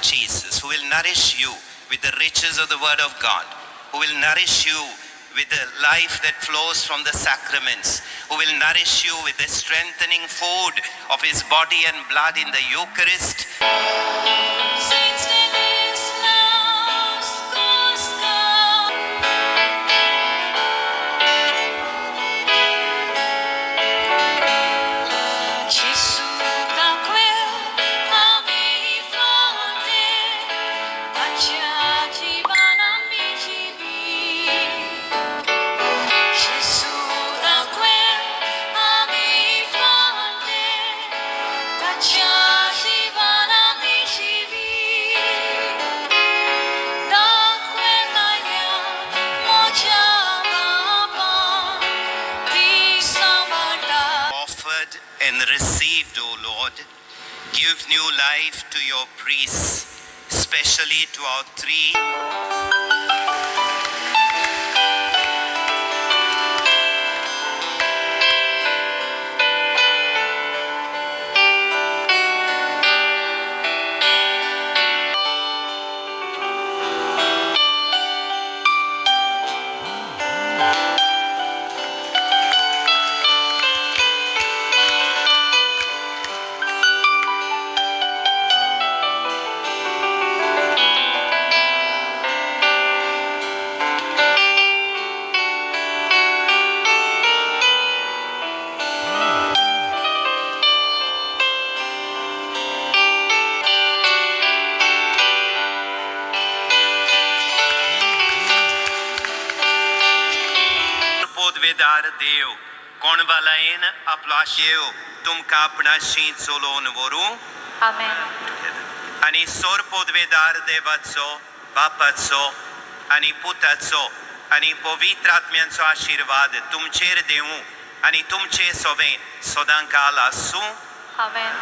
Jesus, who will nourish you with the riches of the Word of God, who will nourish you with the life that flows from the sacraments, who will nourish you with the strengthening food of his body and blood in the Eucharist. And received, O Lord, give new life to your priests, especially to our three देव कोणवालायन आपलो आशेव तुमकां आपणाशी चलोवन व्हरूं. आमेन. आनी सोरपोदवेदार देवाचो, बापाचो आनी पुताचो आनी पवित्र आत्म्यांचो आशिर्वाद तुमचेर देवूं आनी तुमचे सोबेन सदां काल आसूं. आमेन.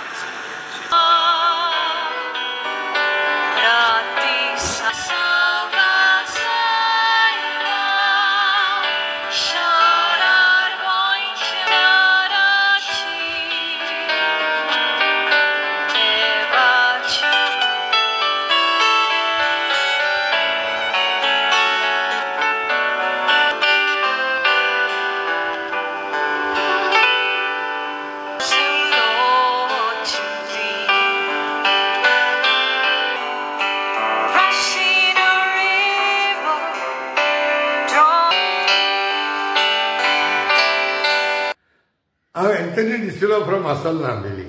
हांव एंथनी डिसिल्वा फ्रॉम आसोल्ला आंबेली.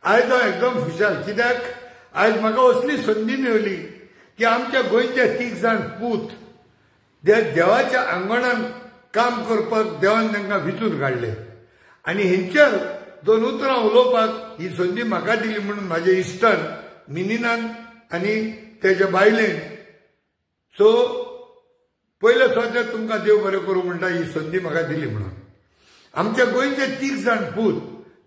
आयज हांव एकदम खुशाल कित्याक आयज म्हाका असली संदी मेवली की आमच्या गोंयचे तीग जाण पूत देवाच्या आंगणान काम करपाक देवान तांकां विचून काडले आनी हेंचेर दोन उतरां उलोवपाक ही संदी म्हाका दिली म्हणून म्हाज्या इश्टान मिनीनान आनी तेज्या बायलेन. सो पयले सुवातेर तुमकां देव बरें करूं म्हणटा ही संदी म्हाका दिली म्हणून. आमच्या गोंयचे तीग जाण पूत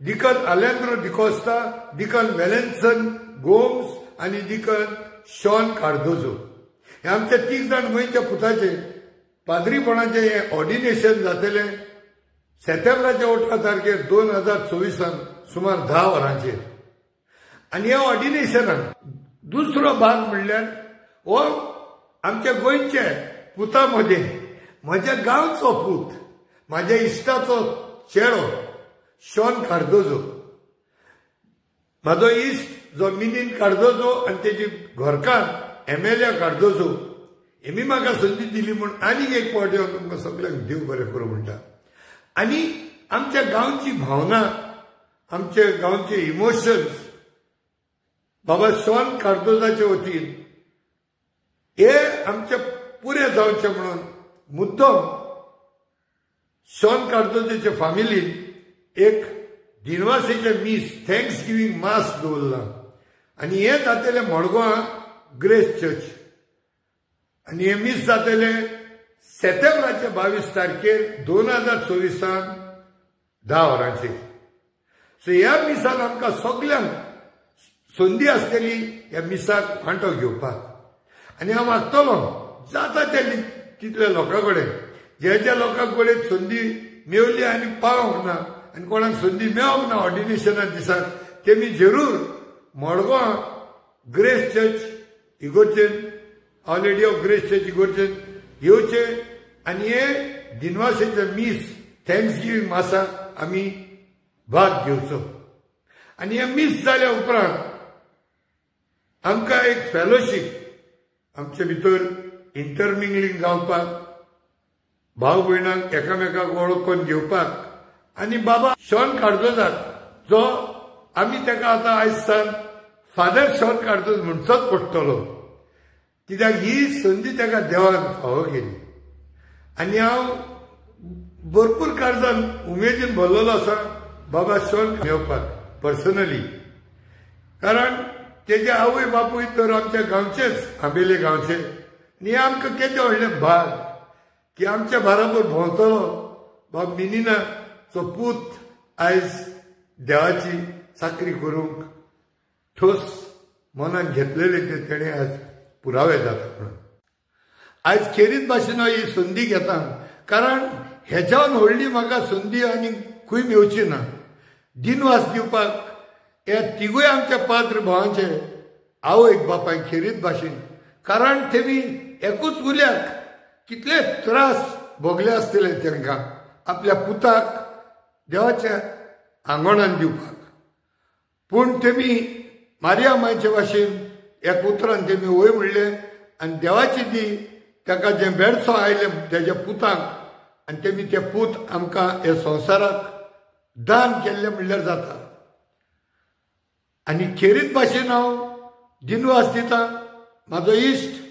डिकन आलेंद्रो डिकोस्ता, डिकन वेलेन्सन गोम्स आनी डिकन शॉन कार्दोजो हे आमच्या तीग जाण गोंयच्या पुताचे पाद्रीपणाचें हें ऑर्डिनेशन जातलें सप्टेंबराच्या 18 तारखेर 2024 सुमार 10 वरांचेर. आनी ह्या ऑर्डिनेशनान दुसरो भाग म्हणल्यार हो आमच्या गोंयचे पुता मदें म्हज्या गांवचो पूत, म्हाज्या इश्टाचो चेडो शॉन कार्दोजो, म्हाजो इश्ट जो मिनीन कार्दोजो आनी तेजी घरकार एमेलिया कार्दोजो हेमी म्हाका संदी दिली म्हूण आनीक एक फावटी हांव तुमकां सगल्यांक देव बरें करूं म्हणटा. आनी आमच्या गांवची भावना, आमच्या गांवचे इमोशन्स बाबा शॉन कार्दोजाचे वतीन हे आमचे पुरे जावचे म्हणून मुद्दम शॉन कार्दोजाचे फामिलीन एक दिनवासीचे मीस, thanks giving मास दवरलां आनी हें जातलें मडगांवां ग्रेस चर्च आनी हें मीस जातलें सप्टेंबराच्या 22 तारखेर 2024 10 वरांचेर. सो ह्या मिसान आमकां सगल्यांक संदी आसतली ह्या मिसाक वांटो घेवपाक. आनी हांव मागतलो जाता ते तितल्या लोकां कडेन, जे ज्या लोकां कडेन संदी मेवली आनी पावंक ना आनी कोणाक संदी मेळोंक ना ऑर्डिनेशना दिसाक, तेमी जरूर मडगांव ग्रेस चर्च इगोर्जेन our lady of grace church इगोर्जेन येवचें आनी हे दिनवासेचें मीस thanks giving मासाक आमी भाग घेवचो. आनी हें मीस जाल्या उपरांत आमकां एक फेलोशीप आमचे भितर इंटरमिंगलिंग जावपाक, भाव भयणांक एकामेकाक वळखून घेवपाक आनी बाबा शॉन कार्दोजाक जो आमी ताका आतां आयज सान फादर शॉन कार्दोज म्हणचोच पडटलो, कित्याक ही संदी ताका देवान फावो केली. आनी हांव भरपूर काळजान उमेदीन भरलेलो आसा बाबा शॉन मेळपाक पर्सनली, कारण तेजे आवय बापूय तर आमच्या गांवचेच, आंबेले गांवचे. आनी हें आमकां केदें व्हडलें भाग की आमच्या बाराबर भोंवतलो बाब मिनीनाचो पूत आयज देवाची चाकरी करूंक ठोस मनान घेतलेले ते तेणें आज पुरावे जाता म्हणून आयज खेरीत भाशेन हांव ही संदी घेता, कारण हेच्यान व्हडली म्हाका संदी आनी खंय मेवची ना. दिनवास दिवपाक ह्या तिगूय आमच्या पात्र भावांचे आवयक बापायक खेरीत भाशेन, कारण तेमी एकूच उल्याक कितले त्रास भोगले आसतले तांकां आपल्या पुताक देवाच्या आंगणान दिवपाक. पूण तेमी मारिया मायचे भाशेन एक उतरान तेमी वय म्हणलें आनी देवाची ती ताका जें बेडसो आयलें तेज्या पुतांक आनी तेमी ते पूत आमकां ह्या संवसाराक दान केल्लें म्हणल्यार जाता. आनी खेरीत भाशेन हांव दिनवास दिता म्हाजो इश्ट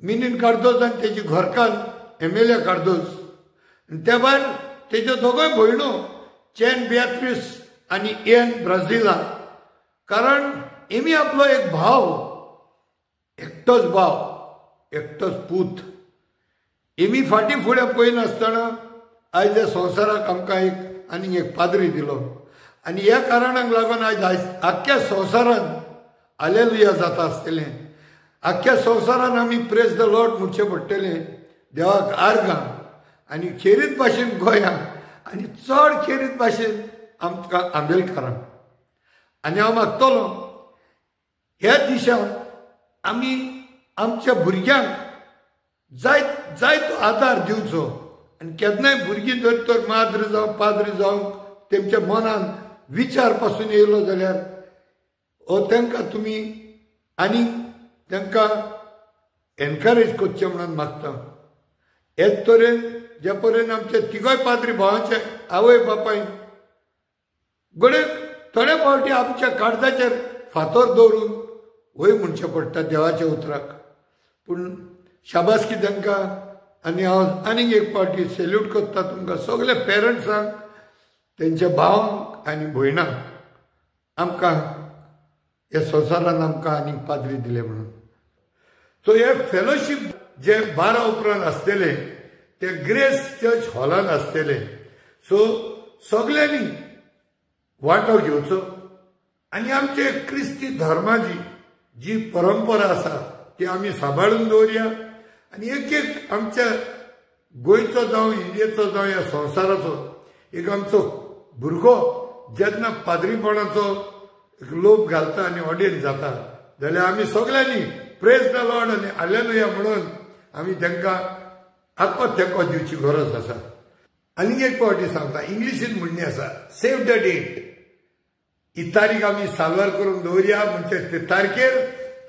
मिनीन कार्दोज आनी तेजी घरकान्न एमेलिया कार्दोज, आनी त्या भायर तेज्यो दोगोय भयणो चेन बियात्रीस आनी एन ब्राझिला, कारण एमी आपलो एक भाव, एकटोच भाव, एकटोच पूत एमी फाटीं फुडें पळयनासतना आयज ह्या संवसाराक आमकां एक आनी एक पाद्री दिलो. आनी ह्या कारणाक लागून आयज आख्ख्या संवसारान आलेलुया जाता आसतलें, आख्ख्या संवसारान आमी प्रेज the Lord म्हणचें पडटलें, देवाक आर्गां आनी खेरीत भाशेन गोंयांक आनी चड खेरीत भाशेन आमकां आंबेलकारांक. आनी हांव मागतलो ह्या दिशान आमी आमच्या भुरग्यांक जायत जायतो आदार दिवचो आनी केन्नाय भुरगीं जर तर माद्र जावं पाद्र जावं तेमच्या मनान विचार पासून येयलो जाल्यार हो तांकां तुमी आनी तांकां एनकरेज करचें म्हणून मागता. हेच तरेन जे पर्यंत आमचे तिगोय पाद्री भावांचे आवय बापायन घडये थोडे फावटी आमच्या काळजाचेर फातर दवरून वय म्हणचें पडटा देवाच्या उतराक, पूण शाबासकी तांकां. आनी हांव आनीक एक फावटी सेल्यूट करता तुमकां सगल्या पेरंट्सांक, तेंच्या भावांक आनी भयणांक, आमकां ह्या संवसारान आमकां आनीक पाद्री दिले म्हणून. सो हे फेलोशीप जे 12 उपरांत आसतले ते ग्रेस चर्च हॉलान आसतले. सो सगल्यांनी वांटो घेवचो आनी आमचे क्रिस्ती धर्माची जी परंपरा आसा ती आमी सांबाळून दवरया आनी एक एक आमच्या गोंयचो जावं इंडियेचो जावं ह्या संवसाराचो एक आमचो भुरगो जेन्ना पाद्रीपणाचो एक लोभ घालता आनी ऑडियन्स जाता जाल्यार आमी सगल्यांनी प्रेज the Lord आनी आलेलुया म्हणून आमी तांकां आत्मो तेंको दिवची गरज आसा. आनीक एक फावटी सांगता, इंग्लिशीन म्हणणी आसा सेव the date. ही तारीख आमी साल्वार करून दवरया, म्हणजे ते तारखेर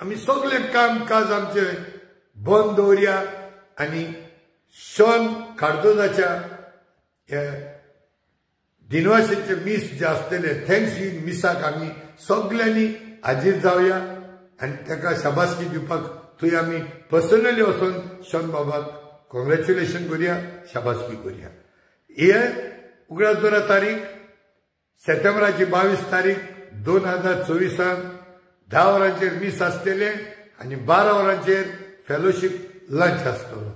आमी सगळें काम काज आमचें बंद दवरया आनी शॉन कार्दोजाच्या ह्या दिनवासेचे मीस जे आसतले thanks giving मिसाक आमी सगल्यांनी हाजीर जावया आनी ताका शाबासकी दिवपाक थंय आमी पर्सनली वचून शॉन बाबाक कॉंग्रेच्युलेशन करुया, शाबासकी करुया. हे उगडास दवरा तारीख सप्टेंबराची 22 तारीख 2024 10 वरांचेर मीस आसतलें आनी 12 वरांचेर फेलोशीप लंच आसतलो.